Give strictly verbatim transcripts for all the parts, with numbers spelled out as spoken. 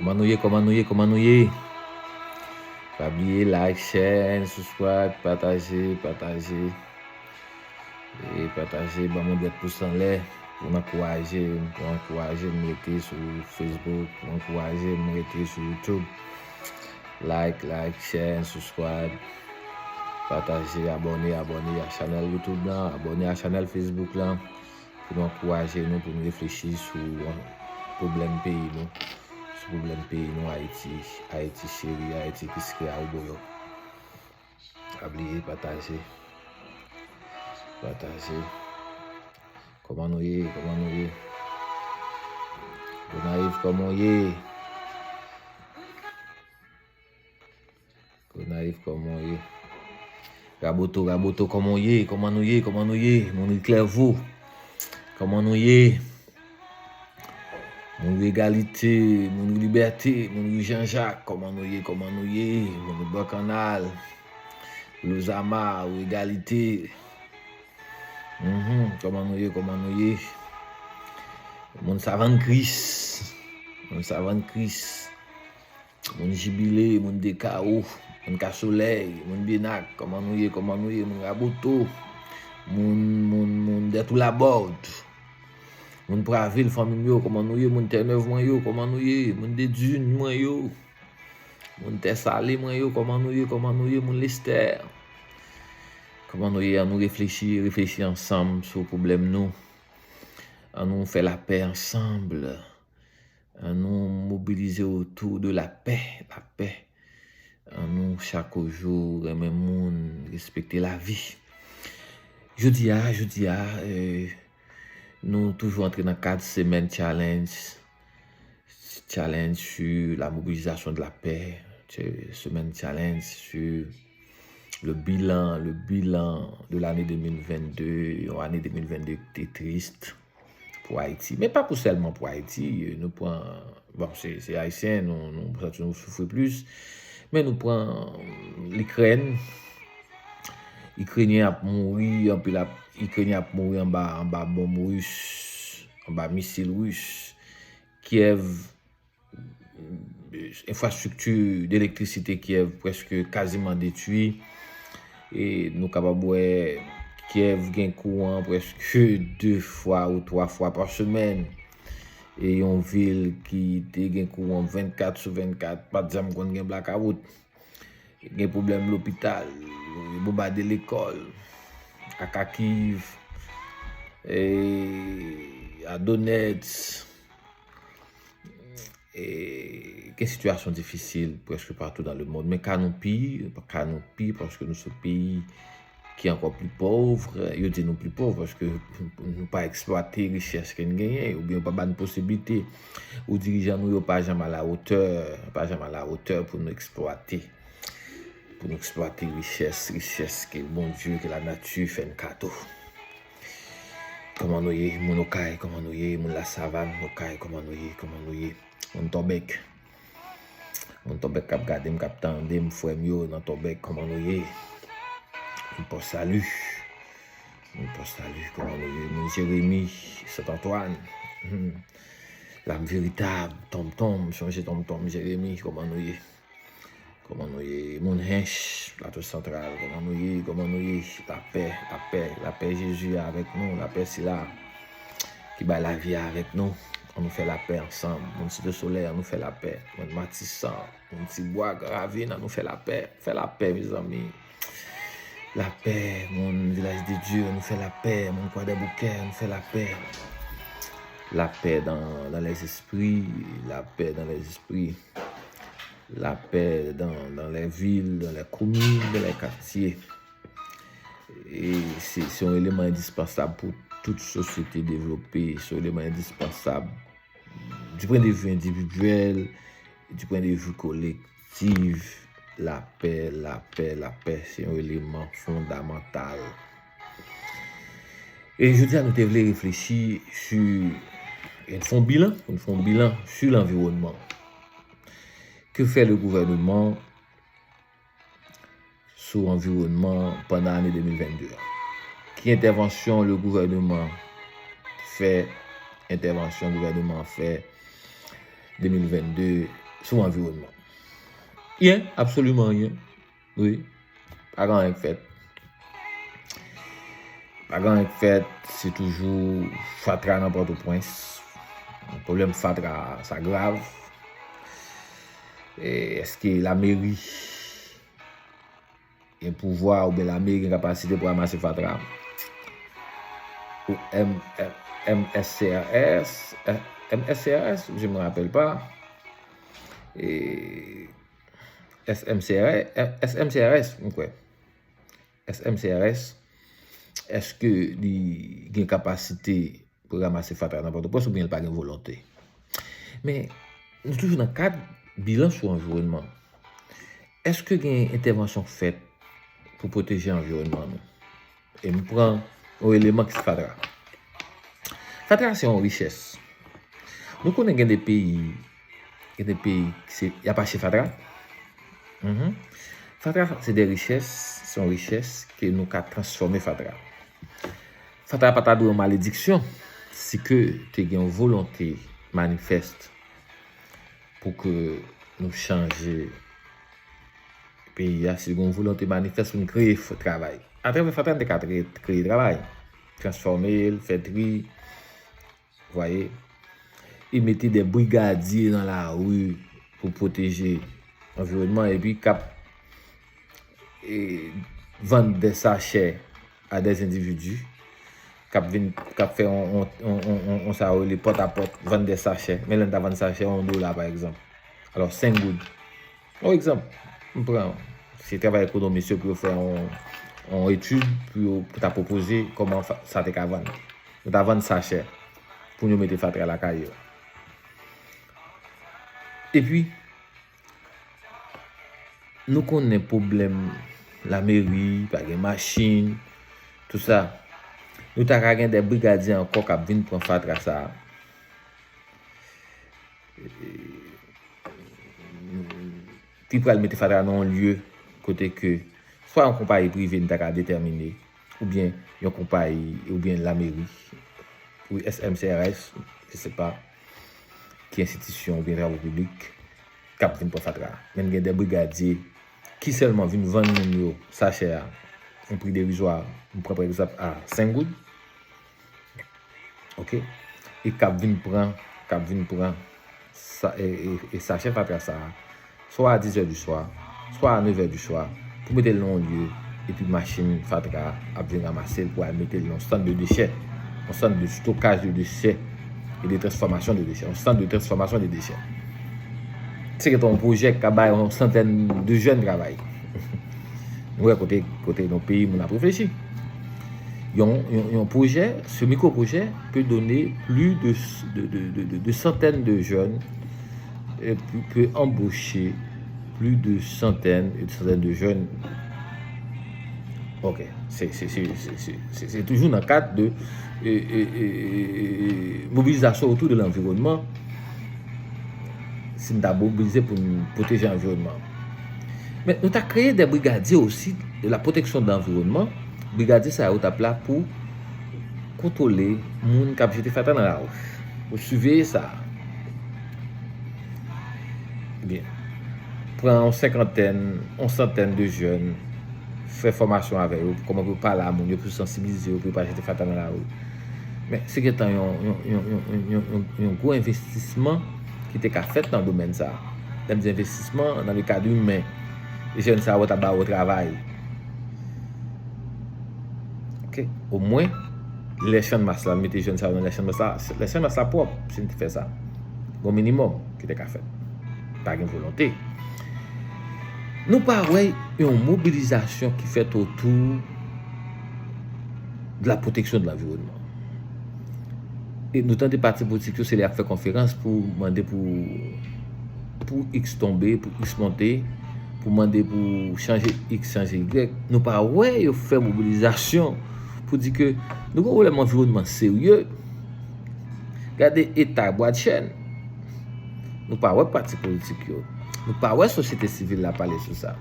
Kòman nou ye, kòman nou ye, kòman nou ye? Pa bliye like, share and subscribe, pataje, pataje. E pataje, ban m yon dwèt pous anlè pou n ankouraje, pou ankouraje m rete sou Facebook, pou ankouraje m rete sou YouTube. Like, like, share and subscribe. Pataje, abòne, abòne a chanèl YouTube lan, abòne a chanèl Facebook lan. Pou nou ankouraje nou, pou nou reflechi sou pwoblèm peyi nou, sou pwoblèm peyi nou, Ayiti, Ayiti cheri, Ayiti ki sere a ou boyo. Pa bliye pataje, pataje. Kòman nou ye? Kòman nou ye? Gonayiv, kòman w ye? Gonayiv, kòman w ye? Raboto, Raboto, kòman w ye? Kòman nou ye? Kòman nou ye? Moun ri Klèvo, kòman nou ye? Moun ri Egalite, moun ri Libète, moun ri Janjak, kòman nou ye? Kòman nou ye? Moun ri Bò Kannal, Lozama, ri Egalite. Mhm, kòman nou ye? Kòman nou ye? Moun Savann Kris, moun Savann Kris. Moun Jibile, moun Dekawo, moun Kasolèy, moun Byenak, kòman nou ye, kòman nou ye, moun Raboto, moun, moun, moun Dètoulabòd, moun Pravil, fanmi m yo, kòman nou ye, moun Tènèv mwen yo, kòman nou ye, moun Dedin mwen yo, moun Tèsale mwen yo, kòman nou ye, kòman nou ye, moun Lestè, kòman nou ye, ann nou reflechi, reflechi ansanm sou pwoblèm nou, ann nou fè lapè ansanm. Ann nou mobilize otou de lapè, lapè. Ann nou chak jou renmen moun, respekte lavi. Jodi a, jodi a, eh, nou toujou antre nan kad semèn challenge. Challenge sur la mobilisation de la paix. Semèn challenge sur le bilan, le bilan de l'année deux mille vingt-deux, yon ane de mil venndde ki te tris pou Ayiti. Men pa pou sèlman pou Ayiti, nou pran, bon, se, se Ayisyen, nou, nou santi nou soufri plis, men nou pran Likrèn, Ikrenyen ap mouri, anpil ap, Ikrenyen ap mouri anba, anba bonm ris, anba misil ris. Kyèv, enfrastrikti de elektrisite Kyèv prèske kaziman detwi. E nou kapab wè Kyèv gen kouran prèske de fwa ou twa fwa pa semèn. E yon vil ki te gen kouran vennkat sou vennkat, pa t janm konn gen blakawout. Gen pwoblèm lopital, yo bonbade lekòl, a Kakiv, e a Donetsk. E gen sitiyasyon difisil prèske patou dans le monde. Men ka nou pi, ka nou pi, paske nou se yon peyi ki ankò pli pòv. Yo di nou pli pòv paske nou pa eksplwate richès ke n genyen, oubyen yo pa ba n posiblite. Ou dirijan nou yo pa janm a la wotè, pa janm a la wotè pou nou eksplwate. Pou nou eksplwate richès, richès ke Bondye, ke lanati fè n kado. Kòman nou ye, moun Okay, kòman nou ye, moun Lasavann, Okay, kòman nou ye, kòman nou ye? Moun Tòbèk. Moun Tòbèk k ap gade m, k ap tande m, frè m yo nan Tòbèk, kòman nou ye? Moun Pòsali. Moun Pòsali, kòman nou ye? Moun Jeremi, Sentantwàn. Hmm. Lam Veritab, Tonmtonm, sonje Tonmtonm, Jeremi, kòman nou ye? Kòman nou ye? Moun Hench, Plato Santral, kòman nou ye? Kòman nou ye? Lapè, lapè, lapè Jezi a avèk nou, lapè sila ki bay lavi a avèk nou. Ann nou fè lapè ansanm. Moun Site Solèy, ann nou fè lapè. Moun Matisan, moun Tibwa, Gran Ravin, ann nou fè lapè. Fè lapè, mezanmi. Lapè, moun Vilaj de Dye, ann nou fè lapè. Moun Kwadèboukè, ann nou fè lapè. Lapè dans, dans les esprits, lapè dans les esprits. Lapè dans, dans les villes, dans les communes, dans les quartiers. E se, se yon eleman endispansab pou tout sosyete devlope. Se yon eleman endispansab du point de vue individuel, du point de vue collectif. Lapè, lapè, lapè, se yon eleman fondamantal. E jodi a, nou te vle reflechi sou, nou fè yon bilan, nou fè yon bilan sou lanviwònman. Que fait le gouvernement sou anviwònman pandan ane de mil venndde a? Ki entèvansyon le gouvènman fè, entèvansyon gouvènman an fè de mil venndde sou anviwònman. Anyen, absoliman anyen. Wi. Pa gen anyen k fèt. Pa gen anyen k fèt, se toujou fatra nan Pòtoprens. Pwoblèm fatra, sa grav. E èske lameri gen pouvwa oubyen lameri gen kapasite pou ranmase fatra? Ou M, M, M S C R S, M S C R S, je me rappelle pas. E S M C R S, S M C R S, m kwè. S M C R S, èske li gen kapasite pou ranmase fatra nan Pòtoprens oubyen l pa gen volonte? Men, nou toujou nan kad bilan sou anviwònman. Èske gen entèvansyon k fèt pou pwoteje anviwònman nou? E m pran yon eleman ki se fatra. Fatra se yon richès. Nou konnen gen de peyi, gen de peyi ki se, y ap achte fatra. Mhm. Fatra se de richès, se yon richès ke nou ka transfòme fatra. Fatra pa ta dwe yon malediksyon si ke te gen yon volonte manifès pou ke nou chanje peyi a, si gen yon volonte manifès pou n kreye f-, travay. Atravè fatra, n te ka tre-, kreye travay, transfòme l, fè tri, vwaye. E mete de brigadye nan lari pou pwoteje anviwònman epi k ap, e, vann de sachè a de endividi k ap vin, k ap fè on, on, on, on, on, on sa yo rele pòt a pòt, vann de sachè. Men lè n ta vann sachè a yon dola, pa egzanp. Alò, senk goud. Yon egzanp, m pran, se travay ekonomis yo pou yo fè yon, yon etid pou yo, pou ta pwopoze kòman fa-, sa te ka vann. Yo ta vann sachè pou yo mete fatra lakay yo. Epi, nou konnen pwoblèm lameri, pa gen machin, tout sa. Nou ta ka gen de brigadye ankò k ap vin pran fatra sa a. Ki pral mete fatra nan yon lye kote ke swa yon konpayi prive n ta ka detèmine, oubyen yon konpayi, oubyen lameri, ou S M C R S, je sais pas, ki enstitisyon oubyen travo piblik, k ap vin pran fatra. Men gen de brigadye ki sèlman vin vann moun yo sachè a, yon pri derizwa, m pran pa egzanp a senk goud. Oke? E k ap vin pran, k ap vin pran sa, e, e, e sachè fatra sa a, swa a dizè di swa, swa a nevè di swa, pou mete l nan yon lye, epi machin fatra ap vin ranmase l pou al mete l nan yon sant de dechè, yon sant de stokaj de dechè e de transfòmasyon de dechè, yon sant de transfòmasyon de dechè. Se gentan yon pwojè k ka bay yon santèn de jèn travay. Nou wè kote, kote nan peyi moun ap reflechi. Yon, yon, yon pwojè, ce micro-projet peut donner plus de, de, de, de, de, de centaines de jeunes, euh, peut, peut embaucher plus de centaines et de centaines de jeunes. Ok, se, se, se toujou nan kad de, e, e, e, e, e, mobilizasyon otou de lanviwònman. Si n ta mobilize pou n pwoteje anviwònman. Men nou ta kreye de brigadye osi de la protection de l'environnement. Brigadye sa yo t ap la pou kontwole moun k ap jete fatra nan lari, pou siveye sa. Ebyen, pran yon senkantèn, yon santèn de jèn, fè fòmasyon avè yo, kòman pou yo pale a moun yo, pou sansibilize yo, pou yo pa jete fatra nan lari. Men, se gentan yon, yon, yon gwo envestisman ki te ka fèt nan domèn sa a. Lè m di envestisman, nan le kad imen, jèn sa yo ta ba yo travay. Ok? Omwen, lè Channmas la, mete jèn sa yo nan lè Channmas la, lè Channmas la pwòp, si n te fè sa. Gon minimòm ki te ka fèt. Pa gen volonte. Nou pa wè yon mobilizasyon ki fèt otou de la protection de l'environnement. E nou tande pati politik yo, se lè y ap fè konferans pou mande pou, pou X tonbe, pou X monte, pou mande pou chanje X, chanje Y. Nou pa wè yo fè mobilizasyon pou di ke nou gen pwoblèm anviwònman serye. Gade eta Bwadchèn. Nou pa wè pati politik yo. Nou pa wè sosyete sivil la pale sou sa.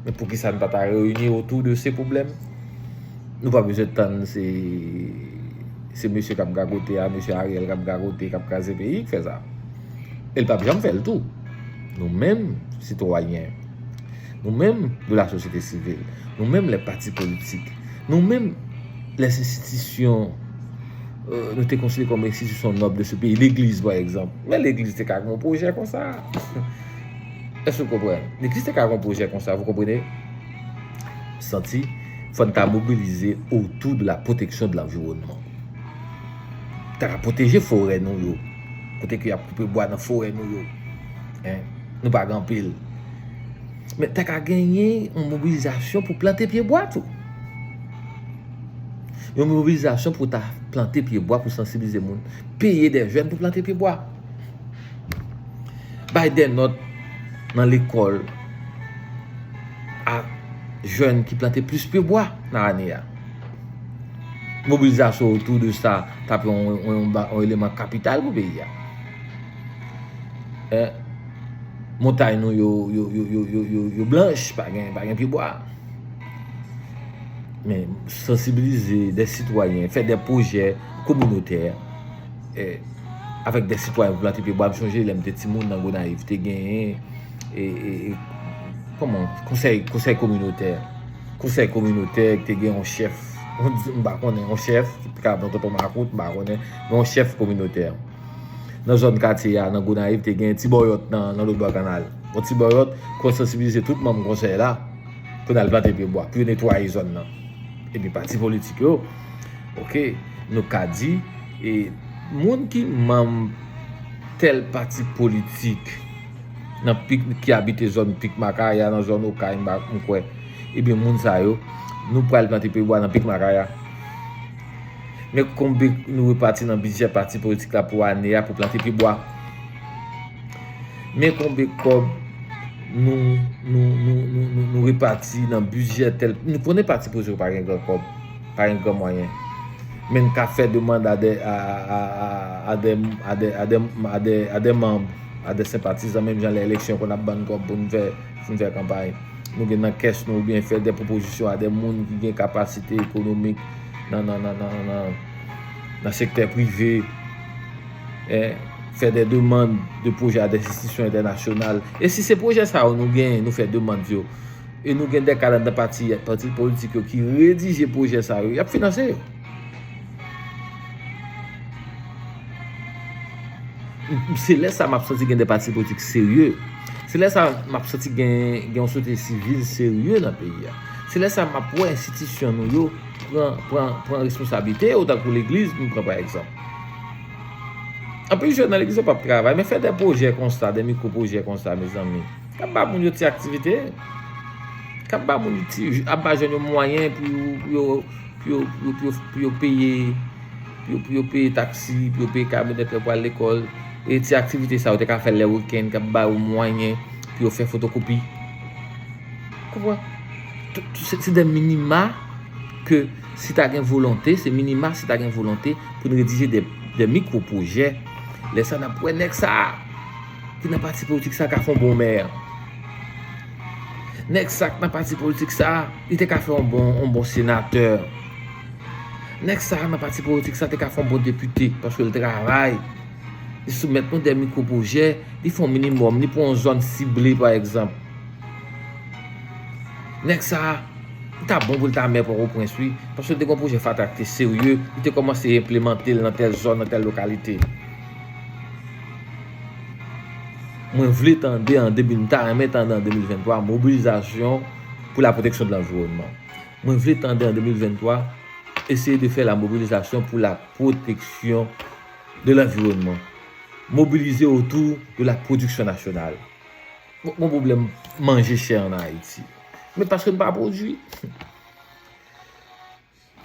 Men poukisa nou pa ta reyini otou de se pwoblèm? Nou pa bezwen tann se, se mesye k ap gagote a, mesye Ariel k ap gagote, k ap kraze peyi, k fè sa. E l p ap janm fè l tou. Nou menm, sitwayen, nou menm de la sosyete sivil, nou menm lè pati politik, nou menm lè enstitisyon, euh, nou te konsidere kòm enstitisyon nòb de se peyi, legliz pa egzanp. Men legliz te ka gen yon pwojè konsa. Èske w konprann? Legliz te ka gen yon pwojè konsa, vous comprenez? Santi, fò n ta mobilize otou de la pwoteksyon de lanviwònman. Ta ka pwoteje forè nou yo. Kote ke y ap koupe bwa nan forè nou yo. Hein? Nou pa gen anpil. Men ta ka genyen yon mobilizasyon pou plante pye bwa tou. Yon mobilizasyon pou ta plante pye bwa pou sansibilize moun. Peye de jèn pou plante pye bwa. Bay de nòt nan lekòl a jèn ki plante plis pye bwa nan ane a. Mobilizasyon otou de sa t ap yon, yon, yon, yon eleman kapital pou peyi a. Eh, montay nou yo, yo, yo, yo, yo, yo, yo blanch, pa gen, pa gen pye bwa. Men sansibilize de sitwayen, fè de pwojè kominotè, eh, avèk de sitwayen pou plante pye bwa. M sonje lè m te timoun nan Gonayiv, te genyen, e, e, e, kòman, konsèy, konsèy kominotè. Konsèy kominotè ki te gen yon chèf, yon di, m pa konnen, yon chèf, ki te ka nan Tonton Makout, m pa konnen, men yon chèf kominotè. Nan zòn katye a, nan Gonayiv, te gen Ti Bòyòt nan, nan Lòtbò Kanal. Bon, Ti Bòyòt, konn sansibilize tout manm konsèy la pou n al plante pye bwa, pou yo netwaye zòn nan. Epi pati politik yo, oke, nou ka di, e moun ki manm tèl pati politik nan Pik, ki abite zòn Pik Makaya, nan zòn Okay, m pa, m kwè, ebyen, moun sa yo, nou pral plante pye bwa nan Pik Makaya. Men konbe nou repati nan bidjè pati politik la pou ane a pou plante pye bwa. Men konbe kòb nou, nou, nou, nou, nou, nou repati nan bidjè tèl. Nou konnen pati politik yo pa gen gran kòb, pa gen gran mwayen. Men n ka fè demann a de, a, a, a, a de, a de, a de, a de, a de manm, a de senpatizan, menm jan lè eleksyon konn ap ban n kòb pou n fè, pou n fè kanpay. Nou gen nan kès nou oubyen fè de pwopozisyon a de moun ki gen kapasite ekonomik nan, nan, nan, nan, nan, nan sektè prive, eh, fè de demann de pwojè a de enstitisyon entènasyonal. E si se pwojè sa yo nou genyen, nou fè demann yo, e nou gen de ka ladan pati, pati politik yo ki redije pwojè sa yo, y ap finanse yo. Se lè sa m ap santi gen de pati politik serye. Se lè sa m ap santi gen, gen yon sosyete sivil serye nan peyi a. Se lè sa m ap wè enstitisyon nou yo pran, pran, pran responsablite yo, tankou legliz, m pran pa egzanp. Anpil jèn nan legliz yo p ap travay, men fè de pwojè konsa, de mikwo pwojè konsa, mezanmi. K ap ba moun yo ti aktivite. K ap ba moun yo ti, ap ba jèn yo mwayen pou yo, pou yo, pou yo, pou yo, pou yo, pou yo peye, pou yo, pou yo peye taksi, pou yo peye kamyonèt lè pou al lekòl. E ti aktivite sa yo te ka fè lè wikenn, k ap ba yo mwayen pou yo fè fotokopi. Konprann? Tout, se, se de minima ke si ta gen volonte, se minima si ta gen volonte pou n redije de, de mikwo pwojè. Lè sa n ap wè nèg sa a ki nan pati politik sa ka fè yon bon mè. Nèg sa k nan pati politik sa, li te ka fè yon bon, yon bon senatè. Nèg sa nan pati politik sa te ka fè yon bon depite, paske l travay. Li soumèt nou de mikwo pwojè, li fè yon minimòm, li pran yon zòn sible, pa egzanp. Nèg sa, li ta bon pou l ta mè Pòtoprens, wi, paske l te gen yon pwojè fatra ki te serye, li te kòmanse enplimante l nan tèl zòn, nan tèl lokalite. Mwen vle tande an de mil, m ta renmen tande an de mil venntwa, mobilizasyon pou la pwoteksyon de lanviwònman. Mwen vle tande an de mil venntwa, eseye de fè la mobilizasyon pou la pwoteksyon de lanviwònman. Mobilize otou de la pwodiksyon nasyonal. Bon, bon pwoblèm manje chè an Ayiti. Men paske n pa pwodui.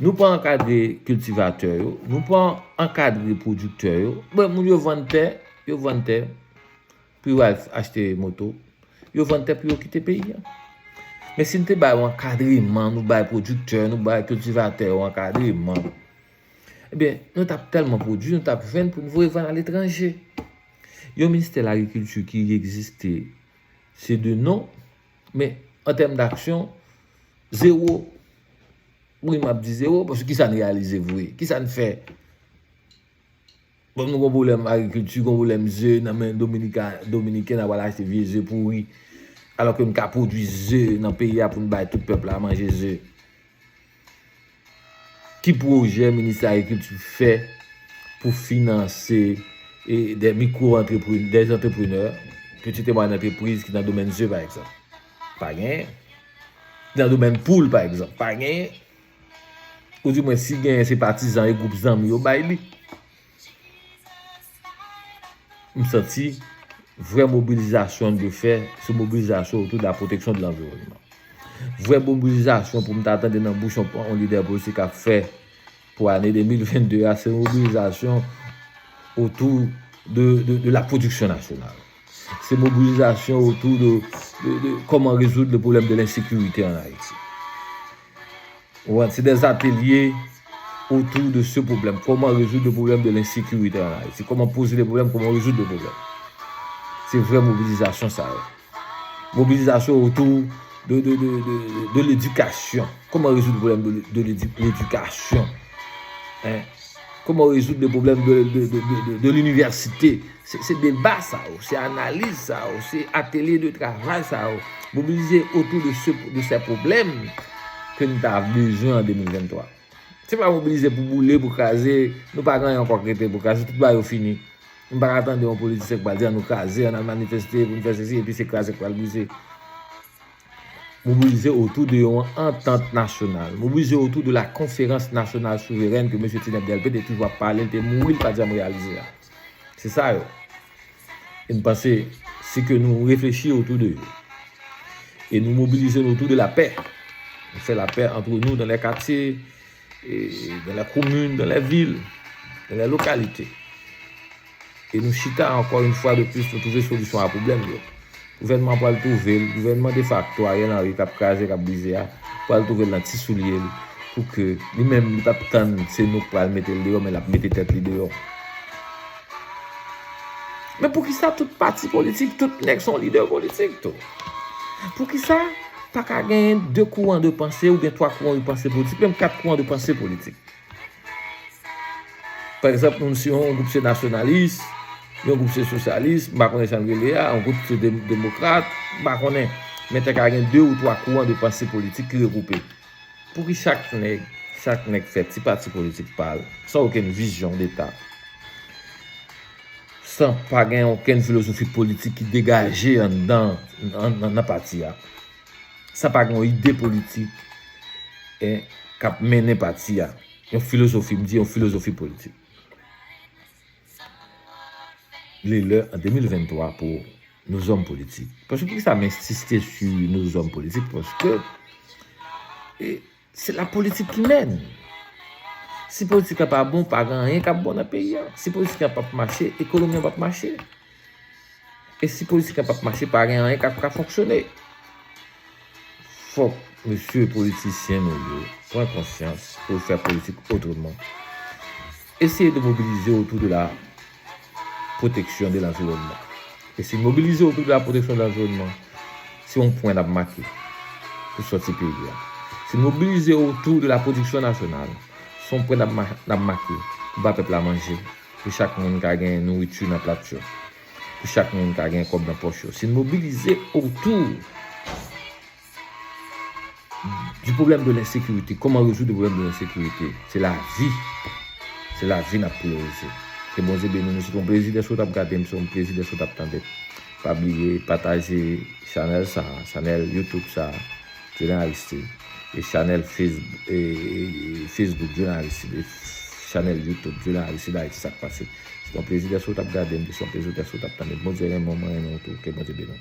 Nou pa ankadre kiltivatè yo, nou pa ankadre pwodiktè yo. Bon, moun yo vann tè, yo vann tè pou yo al achte moto. Yo vann tè pou yo kite peyi a. Men si n te bay yon ankadreman, nou bay pwodiktè, nou bay kiltivatè yo ankadreman, ebyen, nou t ap tèlman pwodui, nou t ap jwenn pou n voye vann aletranje. Yon ministè lagrikilti ki egziste, se de non, men an tèm daksyon, zewo. Wi, m ap di zewo, paske kisa n reyalize vre? Kisa n fè? Bon, nou gon pwoblèm agrikilti, gon pwoblèm ze nan men Dominika, Dominiken, n a pral achte vye ze pouri. Alò ke n ka pwodui ze nan peyi a pou n bay tout pèp la manje ze. Ki pwojè minis agrikilti fè pou finanse e de mikro antreprenè, de antreprenè, piti e mwayèn antrepriz ki nan domèn ze, pa egzanp? Pa genyen. Ki nan domèn poul, pa egzanp? Pa genyen. Ou di mwen si genyen se patizan e gwoup zanmi yo bay li. M santi vrè mobilizasyon n dwe fè, se mobilizasyon otou de la pwoteksyon de lanviwònman. Vrè mobilizasyon pou m ta tande nan bouch yon, yon lidè politik ap fè pou ane de mil vennde a, se mobilizasyon otou de, de, de la pwodiksyon nasyonal. Se mobilizasyon otou de, de, de kòman rezoud le pwoblèm de lensekirite an Ayiti. Ou konprann? Se des ateliers autour de ce problème. Comment résoudre le problème de l'insécurité en Haïti? Comment poser les problèmes, comment résoudre le problème? Se vrè mobilizasyon sa yo. Mobilizasyon otou de, de, de, de, de ledikasyon. Kòman rezoud pwoblèm de, de ledi- ledikasyon? Hein? Kòman rezoud le pwoblèm de, de, de, de, de, de linivèsite? Se, se deba sa yo, se analiz sa yo, se atelye de travay sa yo. Mobilize otou de se, de se pwoblèm ke n ta bezwen an de mil venntwa. Se pa mobilize pou boule, pou kraze, nou pa gen anyen ankò k rete pou kraze, tout bagay yo fini. M pa ka tande yon politisyen k pral di an nou kraze, an al manifeste, pou n fè sesi, epi se kraze k pral brize. Mobilize otou de yon antant nasyonal. Mobilize otou de la konferans nasyonal souverèn ke mesye Tinèp Dèlpe te toujou ap pale, l te mouri, l pa janm reyalize a. Se sa yo. E m panse, si ke nou reflechi otou de yo, e nou mobilize nou otou de lapè, nou fè lapè antre nou dans les quartiers, et dans les communes, dans les villes, dans les localités. E nou chita ankò yon fwa de plis, nou twouve solisyon a pwoblèm yo. Gouvènman pral twouve l, gouvènman defakto Ariel Henry k ap kraze, k ap brize a, pral twouve l nan ti soulye l, pou ke li menm li p ap tann se nou k pral mete l deyò, men l ap mete tèt li deyò. Men poukisa tout pati politik, tout nèg se yon lidè politik tou? Poukisa pa ka genyen de kouran de panse oubyen twa kouran de panse politik, menm kat kouran de panse politik? Pa egzanp, nou se yon gwoup se nasyonalis, yon gwoup se sosyalis, m pa konnen jan l rele a, yon gwoup se de- demokrat, m pa konnen. Men te ka gen de ou twa kouran de panse politik ki regwoupe. Pouki chak nèg, chak nèg fè ti pati politik pa l, san okenn vizyon deta, san pa gen okenn filozofi politik ki degaje anndan, nan, nan, nan pati a, san pa gen yon ide politik, en, k ap mennen pati a? Yon filozofi, m di yon filozofi politik. Li lè an de mil venntwa pou nos hommes politiques. Paske poukisa m ensiste sou nos hommes politiques? Paske e, se la politik ki mennen. Si politik la pa bon, pa gen anyen k ap bon nan peyi a. Si politik la p ap mache, ekonomi an p ap mache. E si politik la p ap mache, pa gen anyen k ap ka fonksyone. Fòk mesye politisyen nou yo pran konsyans pou yo fè politik otreman. Eseye de mobilize otou de la pwoteksyon de lanviwònman. E si n mobilize otou de la pwoteksyon de lanviwònman, se yon pwen n ap make pou sòti peyi a. Si n mobilize otou de la pwodiksyon nasyonal, se yon pwen n ap ma- n ap make pou ba pèp la manje, pou chak moun ka gen nouriti nan plat yo, pou chak moun ka gen kòb nan pòch yo. Si n mobilize otou du problème de l'insécurité. Kòman rezoud le problème de l'insécurité? Se lavi. Se lavi n ap priyorize. Ke Bondye beni nou. Se yon plezi dèske w t ap gade m, se yon plezi dèske w t ap tande m. Pa bliye pataje chanèl sa, chanèl YouTube sa, Dieulin Aristide, e chanèl Facebook, e, e, e Facebook Dieulin Aristide, e chanèl YouTube Dieulin Aristide Ayiti, sa k pase. Se yon plezi dèske w t ap gade m, se yon plezi dèske w t ap tande m. Bondye renmen w, mwen renmen w tou. Ke Bondye beni w.